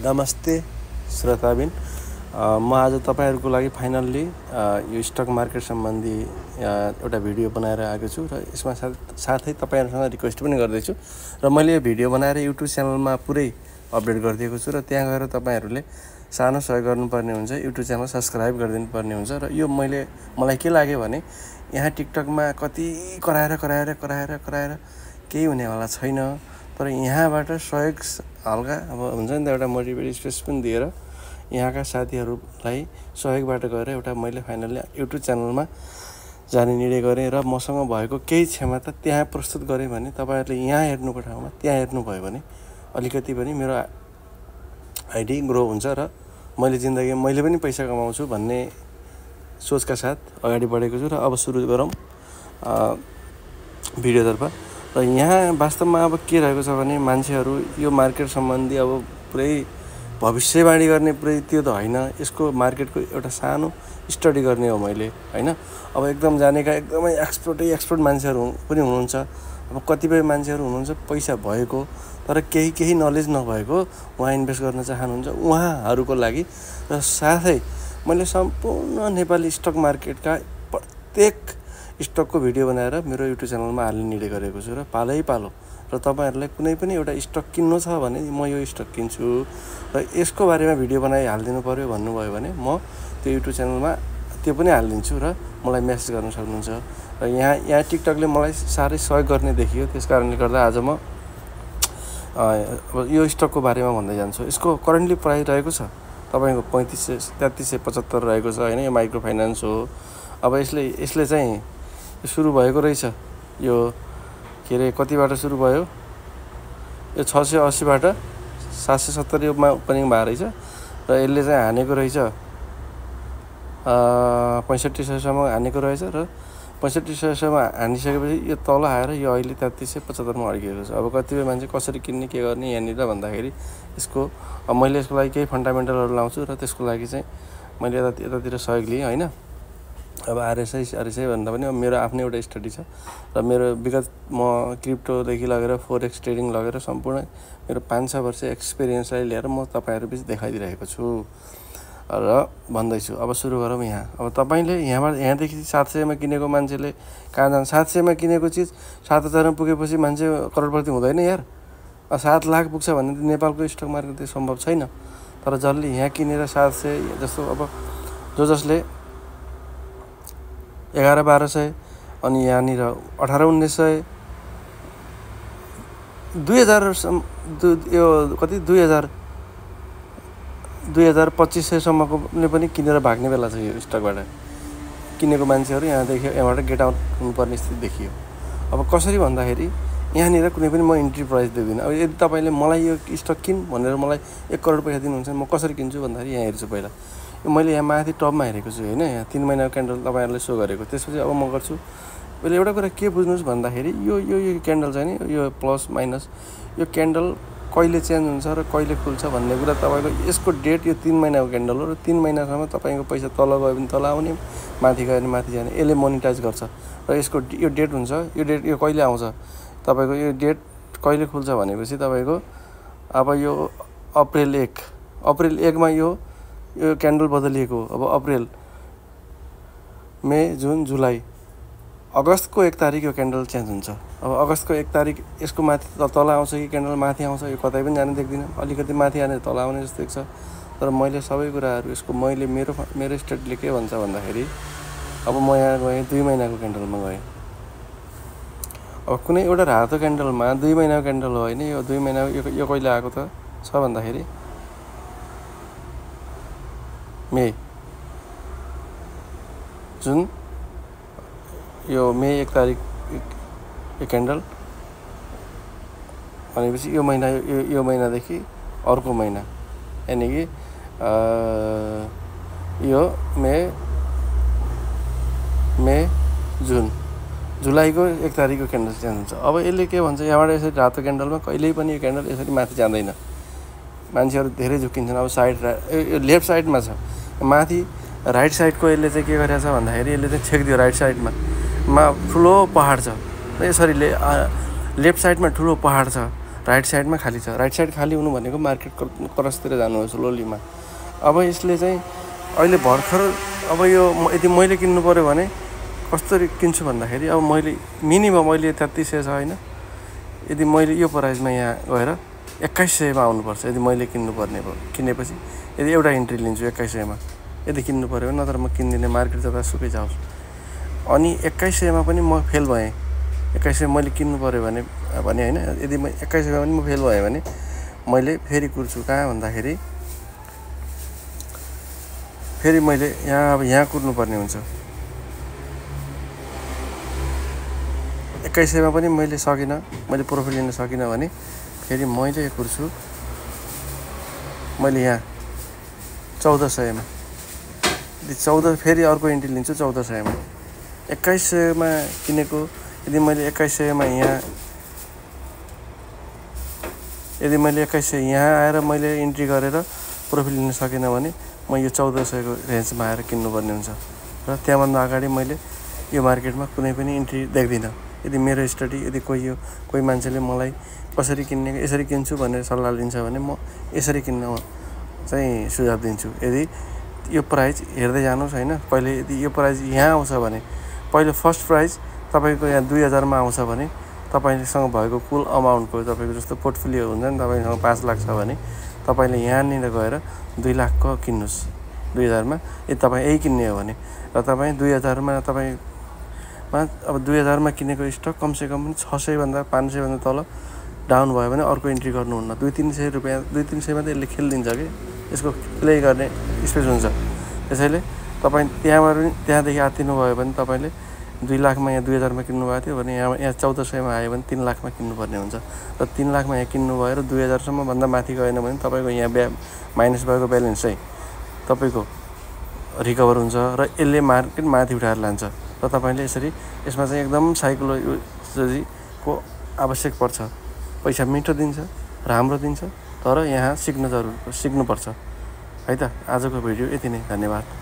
नमस्ते श्रोताबिन म आज तपाईहरुको लागि फाइनल्ली यो स्टक मार्केट सम्बन्धी एउटा भिडियो बनाएर आएको छु र यसमा साथै तपाईहरुसँग रिक्वेस्ट पनि गर्दै छु र मैले यो भिडियो बनाएर युट्युब च्यानलमा पुरै अपडेट गरिदिएको छु र त्यहाँ गएर तपाईहरुले सानो सहयोग गर्नुपर्ने हुन्छ। युट्युब च्यानल सब्स्क्राइब गरिदिनु पर्ने हुन्छ र यो मलाई के लाग्यो भने यहाँ टिकटकमा कति कराएर केही हुनेवाला छैन, तर यहाँबाट सहयोग हल्का अब हुन्छ नि त एउटा मोटिभेट स्पेस पनि दिएर यहाँका साथीहरूलाई सहयोगबाट गएर एउटा मैले फाइनल्ली युट्युब च्यानलमा जाने निर्णय गरेँ र मसँग भएको केही क्षमता त्यहाँ प्रस्तुत गरेँ भने तपाईहरुले यहाँ हेर्नुको ठाउँमा त्यहाँ हेर्नुभयो भने अलिकति पनि मेरो आइडी ग्रो हुन्छ र मैले जिन्दगीमा मैले पनि पैसा कमाउँछु भन्ने सोचका साथ अगाडि बढेको छु र अब सुरु गरौँ भिडियोतर्फ। र यहाँ वास्तवमा अब के रहेको छ भने मान्छेहरू यो मार्केट सम्बन्धी अब पुरै भविष्यवाणी गर्ने पुरै त्यो त होइन, यसको मार्केटको एउटा सानो स्टडी गर्ने हो मैले हैन। अब एकदम जानेका एकदमै एक्सपर्ट मान्छेहरू पनि हुनुहुन्छ। अब कतिपय मान्छेहरू हुनुहुन्छ पैसा भएको तर केही नलेज नभएको, उहाँ इन्भेस्ट गर्न चाहनुहुन्छ, उहाँहरूको लागि र साथै मैले सम्पूर्ण नेपाली स्टक मार्केटका प्रत्येक स्टकको भिडियो बनाएर मेरो युट्युब च्यानलमा हाल्ने निर्णय गरेको छु र पालो र तपाईहरुलाई कुनै पनि एउटा स्टक किन्नु छ भने म यो स्टक किन्छु र यसको बारेमा भिडियो बनाइ हाल्दिनु पर्यो भन्नुभयो भने म त्यो युट्युब च्यानलमा त्यो पनि हाल्दिन्छु र मलाई मेसेज गर्न सक्नुहुन्छ। र यहाँ टिकटकले मलाई सारै सहयोग गर्ने देखियो, त्यसकारणले गर्दा आज म यो स्टकको बारेमा भन्दै जान्छु। यसको करेन्टली प्राइस रहेको छ तपाईको 3375 रहेको छ हैन। यो माइक्रो फाइनान्स हो। अब यसले चाहिँ सुरु भएको रहेछ यो के रे कतिबाट सुरु भयो, यो 680 बाट 770 मा ओपनिङ भएको रहेछ र यसले चाहिँ हानेको रहेछ 6500 सम्म हानेको रहेछ र 6500 सम्म हानिसकेपछि यो तल आएर यो अहिले 3375 मा अड्किएको छ। अब कतिपय मान्छे कसरी किन्ने के गर्ने यहाँनिर भन्दाखेरि यसको मैले यसको लागि केही फन्डामेन्टलहरु लाउँछु र त्यसको लागि चाहिँ मैले यतातिर सहयोग लिएँ हैन। अब आरएसआई भन्दा पनि मेरो आफ्नै एउटा स्टडी छ र मेरो विगत म क्रिप्टोदेखि लगेर फोरेक्स ट्रेडिङ लगेर सम्पूर्ण मेरो 5-6 वर्ष एक्सपिरियन्सलाई लिएर म तपाईहरुबीच देखाइदिरहेको छु र भन्दैछु। अब सुरु गरौँ। यहाँ अब तपाईले यहाँदेखि 700 मा किनेको मान्छेले कहाँ जान्छ? 700 मा किनेको चिज 7000 मा पुगेपछि मान्छे करोडपति हुँदैन यार। 7 लाख पुग्छ भने नेपालको स्टक मार्केट चाहिँ सम्भव छैन। तर जसले यहाँ किनेर 700 जस्तो अब जसले 1100-1200 अनि यहाँनिर 1800-1900 2000 यो कति 2000-2500 सम्मकोले पनि किनेर भाग्ने बेला छ। यो स्टकबाट किनेको मान्छेहरू यहाँबाट गेट आउट हुनुपर्ने स्थिति देखियो। अब कसरी भन्दाखेरि यहाँनिर कुनै पनि म इन्ट्री प्राइस दिँदिनँ। अब यदि तपाईले मलाई यो स्टक किन भनेर मलाई 1 करोड पैसा दिनुहुन्छ म कसरी किन्छु भन्दाखेरि यहाँ हेर्छु। पहिला मैले यहाँ माथि टपमा हेरेको छु हैन, यहाँ 3 महिनाको क्यान्डल तपाईहरुले सो गरेको। त्यसपछि अब म गर्छु पहिले एउटा कुरा के बुझ्नुस् भन्दाखेरि यो क्यान्डल चाहिँ नि यो प्लस माइनस यो क्यान्डल कहिले चेन्ज हुन्छ र कहिले खुल्छ भन्ने कुरा तपाईको यसको डेट यो 3 महिनाको क्यान्डल हो र 3 महिनासम्म तपाईको पैसा तल गयो भने तल आउने, माथि गयो भने माथि जाने, यसले मोनिटाइज गर्छ र यसको यो डेट हुन्छ। यो डेट यो कहिले आउँछ तपाईको यो डेट कहिले खुल्छ भनेपछि तपाईको अब यो अप्रिल 1 मा यो क्यान्डल बदलिएको। अब अप्रिल, मे, जुन, जुलाई, अगस्तको 1 तारिक यो क्यान्डल चेन्ज हुन्छ। अब अगस्तको 1 तारिक यसको माथि तल आउँछ कि क्यान्डल माथि आउँछ यो कतै पनि जाने देख्दिनँ। अलिकति माथि आने तल आउने जस्तो देख्छ। तर मैले सबै कुराहरू यसको मैले मेरो स्टेटले के भन्छ भन्दाखेरि अब म यहाँ गएँ 2 महिनाको क्यान्डलमा गएँ। अब कुनै एउटा रातो क्यान्डलमा 2 महिनाको क्यान्डल हो हैन, यो 2 महिना यो कहिले आएको त छ भन्दाखेरि मे, जुन, यो मे 1 तारिक यो क्यान्डल भनेपछि यो महिना यो महिनादेखि अर्को महिना यानी कि यो मे, जुन, जुलाईको 1 तारिकको क्यान्डल चेन्ज हुन्छ। अब यसले के भन्छ यहाँबाट यसरी रातो क्यान्डलमा कहिल्यै पनि यो क्यान्डल यसरी माथि जाँदैन। मान्छेहरू धेरै झुकिन्छन्। अब यो लेफ्ट साइडमा छ, माथि राइट साइडको यसले चाहिँ के गरेछ भन्दाखेरि यसले चाहिँ छेक्दियो राइट साइडमा ठुलो पहाड छ र यसरी लेफ्ट साइडमा ठुलो पहाड छ राइट साइडमा खाली छ। राइट साइड खाली हुनु भनेको मार्केट क्रसतिर जानु हो स्लोलीमा। अब यसले चाहिँ अहिले भर्खर अब यो यदि मैले किन्नु पऱ्यो भने कसरी किन्छु भन्दाखेरि अब मैले मिनिमम अहिले 3300 छ होइन, यदि मैले यो प्राइसमा यहाँ गएर 2100मा आउनुपर्छ यदि मैले किन्नुपर्ने भयो। किनेपछि यदि एउटा इन्ट्री लिन्छु 2100मा यदि किन्नु पऱ्यो भने, नत्र म किन्दिनँ, मार्केट जतासुकै जाओस्। अनि 2100मा पनि म फेल भएँ। 2100 मैले किन्नु पऱ्यो भने होइन, यदि म 2100मा पनि म फेल भएँ भने मैले फेरि कुर्छु कहाँ भन्दाखेरि फेरि मैले यहाँ कुर्नुपर्ने हुन्छ। 2100मा पनि मैले सकिनँ, मैले प्रोफिट लिन सकिनँ भने फेरि मैले कुर्छु मैले यहाँ 1400मा। यदि 14 फेरि अर्को इन्ट्री लिन्छु 1400मा। 2100मा किनेको यदि मैले 2100मा यदि मैले 2100 यहाँ आएर मैले इन्ट्री गरेर प्रोफिट लिन सकिनँ भने म यो 1400को रेन्जमा आएर किन्नुपर्ने हुन्छ। र त्यहाँभन्दा अगाडि मैले यो मार्केटमा कुनै पनि इन्ट्री देख्दिनँ। यदि मेरो स्टडी यदि कोही मान्छेले मलाई कसरी किन्ने यसरी किन्छु भनेर सल्लाह लिन्छ भने म यसरी किन्न चाहिँ सुझाव दिन्छु। यदि यो प्राइस हेर्दै जानुहोस् होइन, पहिले यदि यो प्राइस यहाँ आउँछ भने पहिले फर्स्ट प्राइस तपाईँको यहाँ 2000मा आउँछ भने तपाईँसँग भएको कुल अमाउन्टको तपाईँको जस्तो पोर्टफोलियो हुन्छ नि, तपाईँसँग 5 लाख छ भने तपाईँले यहाँनिर गएर 2 लाखको किन्नुहोस् 2000मा। यदि तपाईँ यही किन्ने हो भने र तपाईँ 2000मा अब 2000मा किनेको स्टक कमसेकम पनि 600भन्दा 500भन्दा तल डाउन भयो भने अर्को इन्ट्री गर्नुहुन्न। 200-300 रुपियाँ 200-300मा त यसले खेलिदिन्छ कि यसको प्ले गर्ने स्पेस हुन्छ। त्यसैले तपाईँ त्यहाँदेखि आत्तिनु भयो भने तपाईँले 2 लाखमा यहाँ 2000मा किन्नुभएको थियो भने यहाँ 1400मा आयो भने 3 लाखमा किन्नुपर्ने हुन्छ। र 3 लाखमा यहाँ किन्नु भयो र 2000सम्म भन्दा माथि गएन भने तपाईँको यहाँ माइनस भएको ब्यालेन्स चाहिँ तपाईँको रिकभर हुन्छ र यसले मार्केट माथि उठाएर लान्छ। र तपाईँले यसमा चाहिँ एकदम साइकोलोजीको आवश्यक पर्छ। पैसा मिठो दिन्छ, राम्रो दिन्छ, तर यहाँ सिक्नुपर्छ है त। आजको भिडियो यति नै, धन्यवाद।